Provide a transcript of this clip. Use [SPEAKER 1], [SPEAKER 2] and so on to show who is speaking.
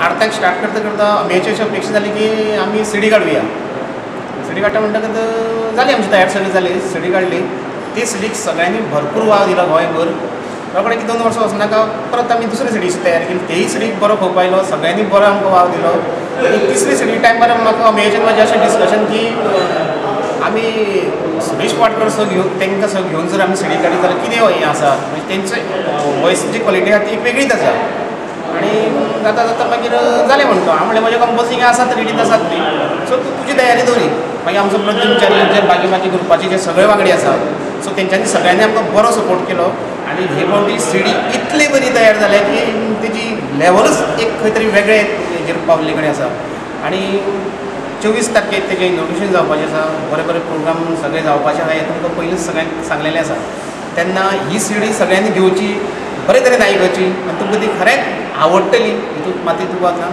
[SPEAKER 1] आर्ताक start करता करता अमेयाची अशी अपेक्षा जाली की आमी सिडी काडुया. सिडी काडटा म्हणटकच जाली आमची तयार सगळी जाली, सिडी काडली. ती सिडीक सगळ्यांनी भरपूर वाव दिलो गोंयभर. रोखडे की 2 वर्सां वचनाका परत आमी दुसरी सिडीची तयारी केली, तेय सिडीक बरो खोप आयलो, सगळ्यांनी बरो आमकां वाव दिलो. आनी तिसरी सिडी टायमार म्हाका अमेयाचेर म्हाजें अशें डिस्कशन की आमी सुरेश वाडकर सो घेवन तांकां सो घेवन जर आमी सिडी काडली जाल्यार कितें हें आसा, म्हणजे तेंचे वॉयसीची क्वॉलिटी आसा ती एक वेगळीच आसा. आनी जाता जाता मागीर जालें म्हणटा हांव म्हणलें म्हजें कंपोजींग आसा तर रेडीच आसात ती, सो तूं तुजी तयारी दवरी. मागीर आमचो प्रद्युम च्यारी जे बाकी बाकी ग्रुपाचे जे सगळे वांगडी आसा सो तेंच्यांनी सगळ्यांनी आमकां बरो सपोर्ट केलो आनी हे फावटी सिडी इतली बरी तयार जाल्या की तेजी लेवलूच एक खंय तरी वेगळे हेजेर पावल्ले कडेन आसा. आनी 24 तारखेक तेजें इनॉग्रेशन जावपाचें आसा, बरे बरे प्रोग्राम सगळे जावपाचे आसा हें तुमकां पयलींच सगळ्यांक सांगलेलें आसा. तेन्ना ही सिडी सगळ्यांनी घेवची, बरे तरेन आयकची आनी तुमकां ती खरेंच आवडटली हितूंत मातूय दुबाव ना.